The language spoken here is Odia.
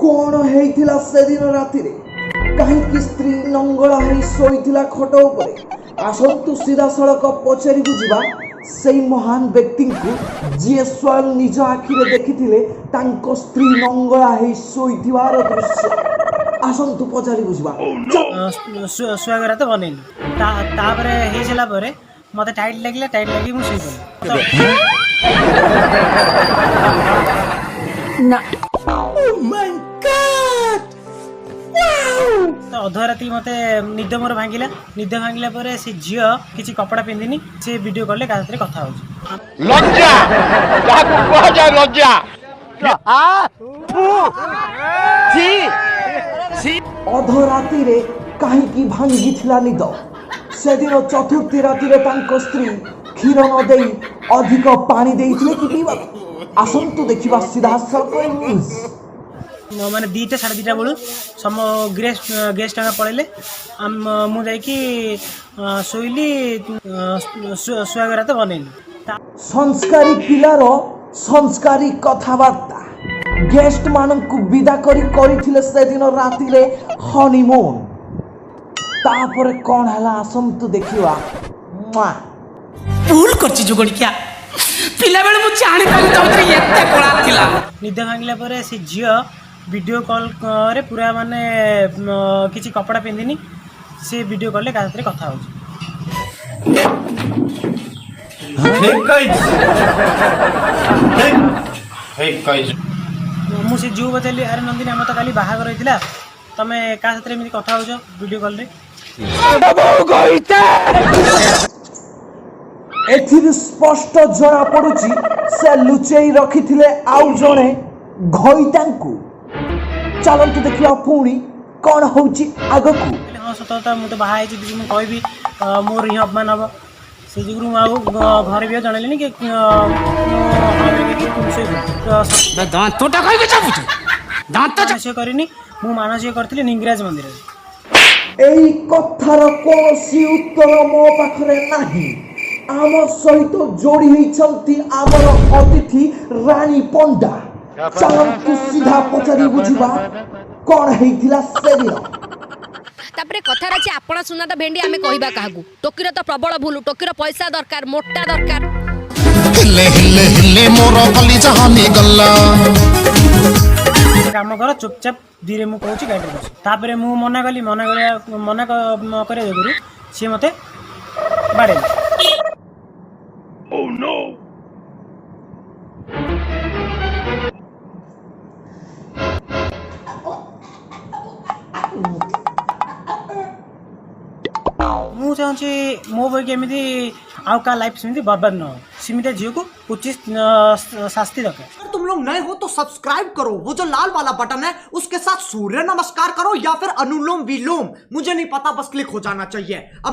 କ'ଣ ହେଇଥିଲା ସେଦିନ ରାତିରେ? କାହିଁକି ସ୍ତ୍ରୀ ନଙ୍ଗଳା ହେଇ ଶୋଇଥିଲା ଖଟ ଉପରେ? ଆସନ୍ତୁ ସିଧାସଳଖ ପଚାରି ବୁଝିବା ସେଇ ମହାନ ବ୍ୟକ୍ତିଙ୍କୁ, ଯିଏ ସ୍ୱୟଂ ନିଜ ଆଖିରେ ଦେଖିଥିଲେ ତାଙ୍କ ସ୍ତ୍ରୀ ନଙ୍ଗଳା ହେଇ ଶୋଇଥିବାର ଦୃଶ୍ୟ। ଆସନ୍ତୁ ପଚାରି ବୁଝିବା। ସୁହାଗ ରାତ ବନେଇଲି। ତାପରେ ହେଇସାରିଲା ପରେ ମୋତେ ଟାଇଟ୍ ଲାଗିଲା। ଟାଇଟ୍ ଲାଗି ମୁଁ ଶୋଇପଡ଼ିଲି ତ। ନା। ତ ଅଧ ରାତି ମୋତେ ନିଦ ମୋର ଭାଙ୍ଗିଲା। ନିଦ ଭାଙ୍ଗିଲା ପରେ ସେ ଝିଅ କିଛି କପଡ଼ା ପିନ୍ଧିନି, ସେ ଭିଡ଼ିଓ କଲରେ କାହା ସାଥିରେ କଥା ହେଉଛି। ଲଜ୍ଜା, ଯାହାକୁ କୁହାଯାଏ ଲଜ୍ଜା। ଅଧ ରାତିରେ କାହିଁକି ଭାଙ୍ଗିଥିଲା ନିଦ? ସେଦିନ ଚତୁର୍ଥୀ ରାତିରେ ତାଙ୍କ ସ୍ତ୍ରୀ କ୍ଷୀର ନ ଦେଇ ଅଧିକ ପାଣି ଦେଇଥିଲେ କି ପିଇବାକୁ? ଆସନ୍ତୁ ଦେଖିବା ସିଧାସଳଖ ନ୍ୟୁଜ୍। ମାନେ 2ଟା 2:30 ବେଳୁ ସମ ଗେଷ୍ଟ ଗେଷ୍ଟ ଟଙ୍କା ପଳେଇଲେ। ମୁଁ ଯାଇକି ଶୋଇଲି। ସୁହାଗ ରାତ ବନେଇଲି। ସଂସ୍କାରୀ ପିଲାର ସଂସ୍କାରୀ କଥାବାର୍ତ୍ତା। ଗେଷ୍ଟ ମାନଙ୍କୁ ବିଦା କରି କରିଥିଲେ ସେଦିନ ରାତିରେ ହନିମୁନ୍। ତାପରେ କ'ଣ ହେଲା, ଆସନ୍ତୁ ଦେଖିବା। ମୁଆ। ଭୁଲ କରିଛି ଯୁଗଣିକିଆ। ପିଲାବେଳେ ମୁଁ ଜାଣିପାରିଲି ତମ ଭିତରେ ଏତେ କଳା ଥିଲା। ନିଦ ଭାଙ୍ଗିଲା ପରେ ସେ ଝିଅ ଭିଡ଼ିଓ କଲ୍ ରେ ପୁରା ମାନେ କିଛି କପଡ଼ା ପିନ୍ଧିନି, ସେ ଭିଡ଼ିଓ କଲରେ କାହା ସାଥିରେ କଥା ହେଉଛି। ଠିକ କହିଛି, ଠିକ ଠିକ କହିଛୁ। ମୁଁ ସେ ଝିଅକୁ ପଚାରିଲି, "ଆରେ ନନ୍ଦିନୀ, ଆମର ତ କାଲି ବାହାଘର ହେଇଥିଲା, ତମେ କାହା ସାଥିରେ ଏମିତି କଥା ହେଉଛ ଭିଡ଼ିଓ କଲରେ?" ଏଥିରୁ ସ୍ପଷ୍ଟ ଜଣା ପଡୁଛି, ସେ ଲୁଚେଇ ରଖିଥିଲେ ଆଉ ଜଣେ ଘଇତାଙ୍କୁ। ଚାଲନ୍ତୁ ଦେଖିବା ପୁଣି କ'ଣ ହଉଛି ଆଗକୁ। କହିଲେ, "ହଁ, ସତ କଥା, ମୁଁ ତ ବାହା ହେଇଛି। ଯଦି ମୁଁ କହିବି, ମୋର ହିଁ ଅପମାନ ହେବ।" ସେଇ ଯୋଗୁରୁ ମୁଁ ଆଉ ଘରେ ବି ଆଉ ଜଣେଇଲିନି କି ମୁଁ ହଁ ଶୋଇପଡ଼ିଲି। ଦାନ୍ତଟା କହିକି ଚାବୁଛୁ ଦାନ୍ତ। ମାନସିକ କରିନି, ମୁଁ ମାନସିକ କରିଥିଲି ଲିଙ୍ଗରାଜ ମନ୍ଦିରରେ। ଏଇ କଥାର କୌଣସି ଉତ୍ତର ମୋ ପାଖରେ ନାହିଁ। ଆମ ସହିତ ଯୋଡ଼ି ହେଇଛନ୍ତି ଆମର ଅତିଥି ରାଣୀ ପଣ୍ଡା। ଚାଲନ୍ତୁ ସିଧା ପଚାରି ବୁଝିବା କ'ଣ ହେଇଥିଲା ସେଦିନ। ତାପରେ କଥାରେ ଅଛି, ଆପଣ ସୁନା ତ ଭେଣ୍ଡି, ଆମେ କହିବା କାହାକୁ? ଟୋକିର ତ ପ୍ରବଳ ଭୁଲ। ଟୋକିର ପଇସା ଦରକାର, ମୋଟା ଦରକାର। ହେଲେ ହେଲେ ହେଲେ ମୋର କଲିଜା ହଲିଗଲା। ଗୋଟେ କାମ କର, ଚୁପଚାପ ଧୀରେ ମୁଁ କହୁଛି, ଗାଡ଼ିରେ ବସ। ତାପରେ ମୁଁ ମନା କଲି। ମନା କରିବା ଯୋଗୁରୁ ସିଏ ମୋତେ ବାଡ଼େଇଲା। Oh no! ମୁଁ ଚାହୁଁଛି ମୋ ବହି କେମିତି ଆଉ କାହା ଲାଇଫ୍ ସେମିତି ବର୍ବାଦ ନ ହଉ। ସେମିତିଆ ଝିଅକୁ ଉଚିତ ଶାସ୍ତି ଦରକାର। अगर तुम लोग नए हो तो सब्सक्राइब करो, वो जो लाल वाला बटन है, उसके साथ सूर्य नमस्कार करो या फिर अनुलोम विलोम, मुझे नहीं पता, बस क्लिक हो जाना चाहिए अब।